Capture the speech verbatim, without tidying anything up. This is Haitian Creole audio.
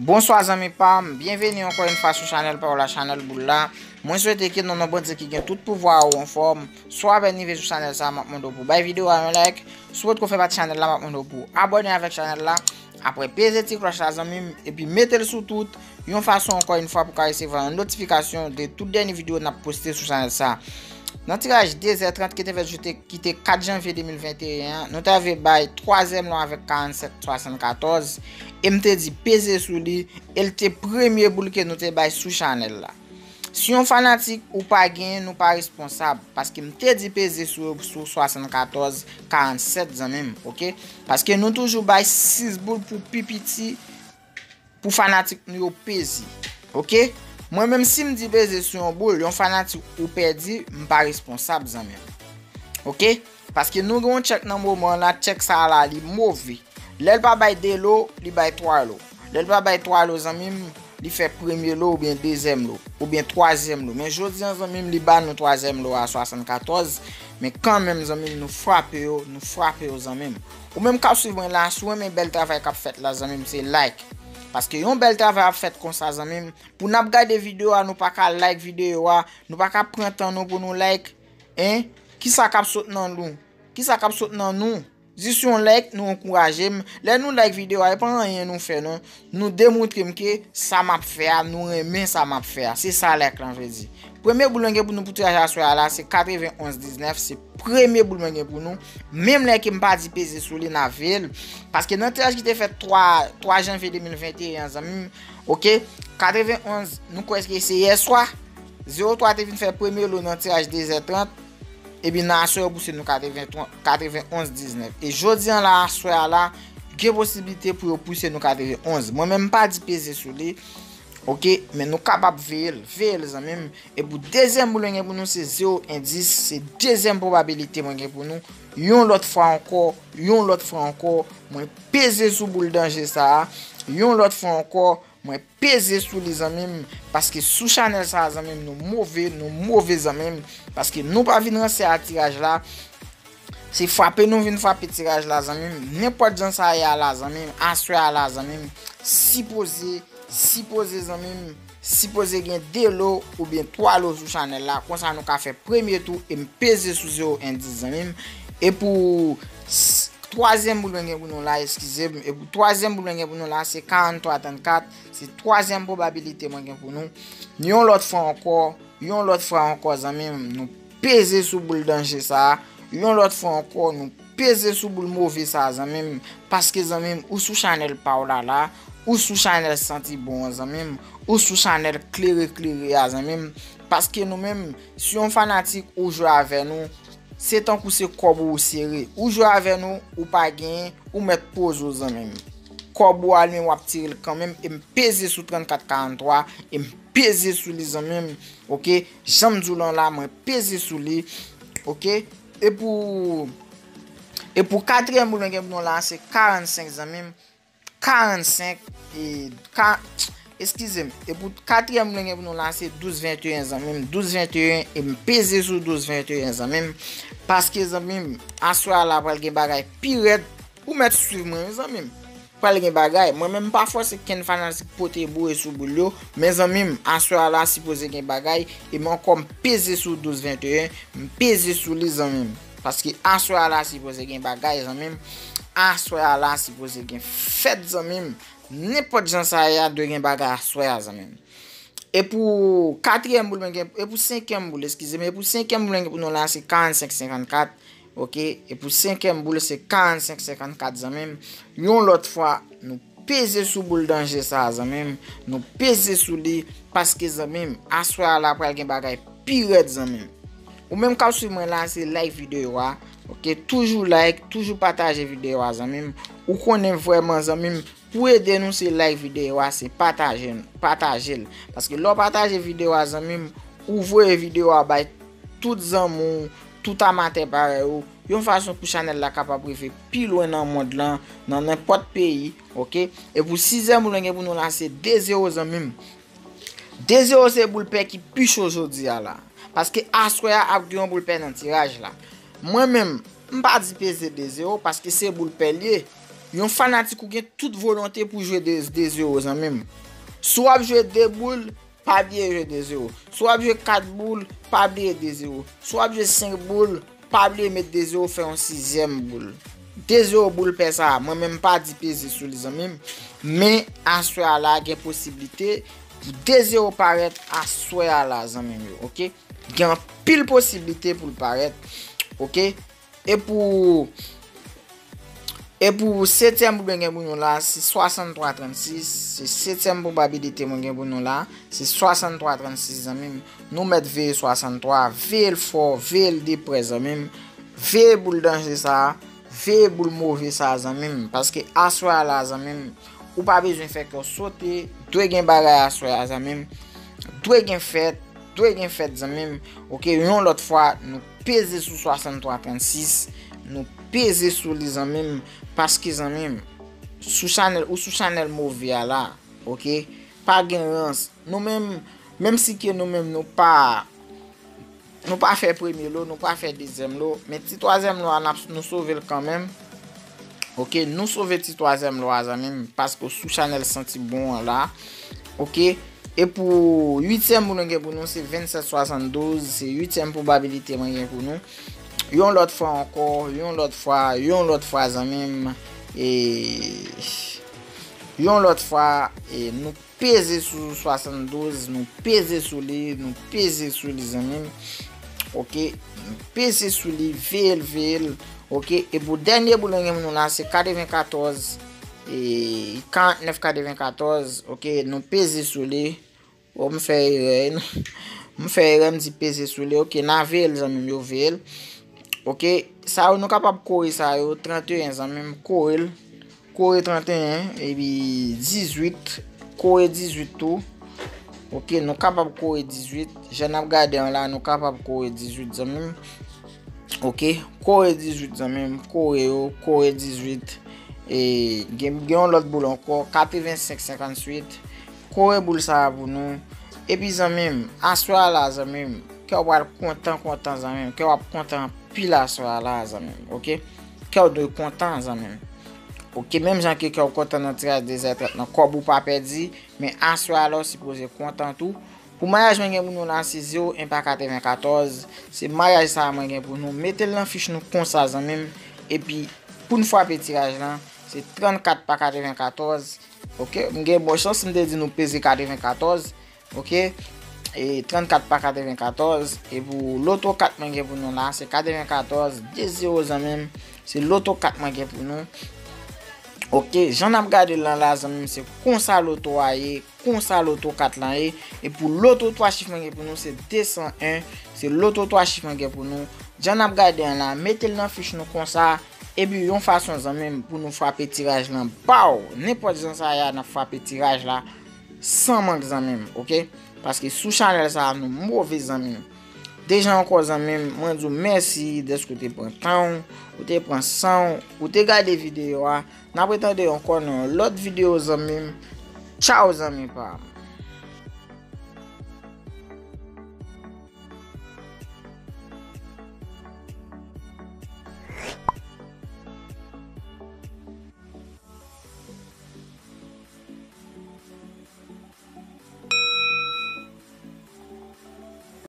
Bonswa zanmi pa m, byenveni ankò yon fwa sou chanèl pa w la, chanèl boul la. Mwen swete ke nan non Bondye ki gen tout pouvwa a ou anfòm. Si w apèn rive sou chanèl sa a, m ap mande w pou bay videyo a yon like. Si w potko fè pati chanèl la, m ap mande w pou abòne avèk chanèl la. Apre peze ti klòch la zanmi m, epi mete l sou tout, yon fason ankò yon fwa pou ka resevwa yon notifikasyon de tout dènye videyo n ap poste sou chanèl sa. Nan tiraj de zè trant ki te fèt jou te ki te kat janvye de mil venteyen an, nou t arive bay twazyèm lo avèk karannsèt swasannkatòz, e m te di peze sou li, e l te premye boul ke nou te bay sou chanèl la. Si yon fanatik ou pa genyen, nou pa responsab, paske m te di peze sou yo sou swasannkatòz karannsèt zanmi m, oke? Paske nou toujou bay sis boul pou pi piti, pou fanatik nou yo peze. Oke? Mwen menm si m di peze sou yon boul, yon fanatik ou pèdi, m pa responsab zanmi m. Oke? Paske nou gen yon tchèk nan moman la, tchèk sa a la li move. Lè l pa bay de lo, li bay twa lo. Lè l pa bay twa lo zanmi m, li fè premye lo oubyen dezyèm lo, oubyen twazyèm lo. Men jodi a zanmi m, li ba nou twazyèm lo a swasannkatòz, men kanmenm zanmi m, nou frape yo, nou frape yo zanmi m. Ou menm k ap swiv mwen la, si w renmen bèl travay k ap fèt la zanmi m, se like. Paske yon bèl travay ap fèt konsa zanmi m, pou n ap gade videyo a, nou pa ka like videyo a, nou pa ka pran tan nou pou nou like, en? Kisa k ap sot nan nou? Kisa k ap sot nan nou? Jis yon like, nou ankouraje m. Lè nou like videyo a, e pa anyen nou fè non. Nou demontre m ke sa m ap fè a, nou renmen sa m ap fè a. Se sa like lan vle di. Premye boul mwen gen pou nou pou tiraj aswè a la, se katrevenonz diznèf, se premye boul mwen gen pou nou. Menm lè ke m pa di peze sou li, n a veye l. Paske nan tiraj ki te fèt twa, twa janvye de mil venteyen an, zanmi m, oke, katrevenonz, nou kwè ke se yèswa. Zewo twa te vin fè premye lo nan tiraj de zè trant. Epi nan aswè yo pouse nou katreven, katrevenonz diznèf. E jodi a la, aswè a la, gen posiblite pou yo pouse nou katrevenonz. Mwen menm m pa di peze sou li, oke, men nou kapab veye l, veye l zanmi m. E pou dezyèm boul mwen gen pou nou se zewo en dis, se dezyèm pwobabilite mwen gen pou nou. Yon lòt fwa ankò, yon lòt fwa ankò, mwen peze sou boul danje sa a. Yon lòt fwa ankò, mwen peze sou li zanmi m, paske sou chanèl sa a zanmi m, nou move, nou move zanmi m, paske nou pa vin ranse a tiraj la. Se frape nou vin frape tiraj la zanmi m, nenpòt jan sa ye a la zanmi m, aswè a la zanmi m, sipoze, sipoze zanmi m, sipoze gen de lo oubyen twa lo sou chanèl la, konsa nou ka fè premye tou e m peze sou zewo en dis zanmi m. E pou s- twazyèm boul mwen gen pou nou la, eskize m, e pou twazyèm boul mwen gen pou nou la, se karanntwa trannkat, se twazyèm pwobabilite mwen gen pou nou. Yon lòt fwa ankò, yon lòt fwa ankò, zanmi m, nou peze sou boul danje sa a. Yon lòt fwa ankò, nou peze sou boul move sa a, zanmi m. Paske, zanmi m, ou sou chanèl pa w la la, ou sou chanèl santi bon an, zanmi m, ou sou chanèl klere klere a, zanmi m. Paske nou menm, si yon fanatik ou jwe avè nou, se tankou se kòb ou ou sere. Ou jwe avè nou, ou pa genyen, ou mèt poze w, zanmi m. Kòb ou a li menm w ap tire l kanmenm, e m peze sou trannkat karanntwa, e m peze sou li, zanmi m, oke? Jan m di w lan la, mwen peze sou li, oke? E pou, e pou katriyèm boul mwen gen pou nou la, se karannsenk, zanmi m. Karannsenk, e, ka, eskize m, e pou katriyèm mwen gen pou nou la, se douz venteyen, zanmi m. Douz venteyen, e m peze sou douz venteyen, zanmi m. Paske, zanmi m, aswè a la pral gen bagay pi rèd. Ou mèt swiv mwen, wi, zanmi m. Pral gen bagay. Mwen menm, m pa fòse kenn fanatik pote boure sou boul yo. Men, zanmi m, aswè a la sipoze gen bagay. E m ankò, m peze sou douz venteyen. M peze sou li, zanmi m. Paske aswè a la sipoze gen bagay, zanmi m. Aswè a la sipoze gen fèt, zanmi m. Nenpòt jan sa ye a, dwe gen bagay aswè a, zanmi m. E pou katriyèm boul mwen gen, e pou senkyèm boul, eskize m, e pou senkyèm boul mwen gen pou nou la, se karannsenk senkannkat, oke? E pou senkyèm boul, se karannsenk senkannkat, zanmi m. Yon lòt fwa, nou peze sou boul danje sa a, zanmi m. Nou peze sou li, paske, zanmi m, aswè a la pral gen bagay pi rèd, zanmi m. Ou menm k ap swiv mwen la, se like videyo a, oke? Toujou like, toujou pataje videyo a, zanmi m. Ou konnen vrèman, zanmi m, pou ede nou, se like videyo a, se pataje, pataje l. Paske lè w pataje videyo a, zanmi m, ou voye videyo a bay tout zanmi w, tout amatè parèy ou, yon fason pou chanèl la kapab rive pi lwen nan mond lan, nan nenpòt peyi, oke? E pou sizyèm boul mwen gen pou nou la, se de zewo, zanmi m. De zewo se boul pè ki pi cho jodi a la. Paske aswè a ap gen yon boul pè nan tiraj la. Mwen menm, m pa di peze de zewo paske se boul pè l ye. Yon fanatik ou gen tout volonte pou jwe de, de zewo, zanmi m. Si w ap jwe de boul, pa bliye jwe de zewo. Si w ap jwe kat boul, pa bliye de zewo. Si w ap jwe senk boul, pa bliye met de zewo, fè yon sizyèm boul. De zewo boul pè sa a, mwen menm m pa di peze sou li, zanmi m. Men aswè a la gen posiblite pou de zewo parèt aswè a la, zanmi m yo, oke? Gen anpil posiblite pou l parèt, oke? E pou e pou setyèm boul mwen gen pou nou la, se swasanntwa trannsis. Se setyèm pwobabilite mwen gen pou nou la, se swasanntwa trannsis, zanmi m. Nou mèt veye swasanntwa, veye l fò, veye l de prè, zanmi m. Veye boul danje sa a, veye boul move sa a, zanmi m. Paske aswè a la, zanmi m, ou pa bezwen fè kè w sote, dwe gen bagay aswè a, zanmi m. Dwe gen fèt, dwe gen fèt, zanmi m. Oke, yon lòt fwa, nou peze sou swasanntwa trannsis, nou peze sou li, zanmi m, paske, zanmi m, sou chanèl, ou sou chanèl move a la, oke? Pa gen rans. Nou menm, menm si ke nou menm nou pa, nou pa fè premye lo, nou pa fè dezyèm lo, men ti twazyèm lo a, n ap, nou sove l kanmenm. Oke, nou sove ti twazyèm lo a, zanmi m, paske w sou chanèl Santi Bon an la. Oke, e pou uityèm boul mwen gen pou nou, se vennsèt swasanndouz, se uityèm pwobabilite mwen gen pou nou. Yon lòt fwa ankò, yon lòt fwa, yon lòt fwa, zanmi m, e yon lòt fwa, e nou peze sou swasanndouz, nou peze sou li, nou peze sou li, zanmi m. Oke, nou peze sou li, veye l, veye l. Oke, e pou dènye boul mwen gen pou nou la, se katrevenkatòz, e karantnèf katrevenkatòz, oke, nou peze sou li. O, m fè erè, m fè erè, m di peze sou li, oke, n a veye l, zanmi m yo, veye l. Oke, sa yo, nou kapab kore sa yo, tranteyen, zanmi m, kore l, kore tranteyen, epi dizuit, kore dizuit tou. Oke, nou kapab kore dizuit, jan n ap gade an la, nou kapab kore dizuit, zanmi m. Oke, kore dizuit, zanmi m, kore yo, kore dizuit. E gen, gen yon lòt boul ankò, katrevensenk senkantuit. Kore boul sa a pou nou. Epi, zanmi m, aswè a la, zanmi m, kè w pral kontan, kontan, zanmi m. Kè w ap kontan anpil aswè a la, zanmi m, oke? Kè w dwe kontan, zanmi m. Oke, menm jan ke kè w kontan nan tiraj de zè trant nan, kòb ou pa pèdi, men aswè a la, w sipoze kontan tou. Pou maryaj mwen gen pou nou la, se zewo en pa katrevenkatòz. Se maryaj sa a mwen gen pou nou. Mete l nan fich nou konsa, zanmi m. Epi, pou n frape tiraj lan, se trannkat pa katrevenkatòz. Oke, m gen bon chans, m te di nou peze katrevenkatòz. Oke, e trannkat pa katrevenkatòz. E pou loto kat mwen gen pou nou la, se katrevenkatòz, de zewo, zanmi m. Se loto kat mwen gen pou nou. Oke, jan n ap gade l lan la, zanmi m, se konsa loto a ye, konsa loto kat lan ye. E pou loto twa chif mwen gen pou nou, se de san en. Se loto twa chif mwen gen pou nou. Jan n ap gade an la, mete l nan fich nou konsa. Epi yon fason, zanmi m, pou nou frape tiraj lan, baw! Nenpòt jan sa ye a, n ap frape tiraj la san mank, zanmi m, oke? Paske sou chanèl sa a, nou move, zanmi m. Deja ankò, zanmi m, mwen di w mèsi dèske w te pran tan w, ou te pran san w, ou te gade videyo a. N ap retande ankò nan yon lòt videyo, zanmi m. Tchaw, zanmi pa m.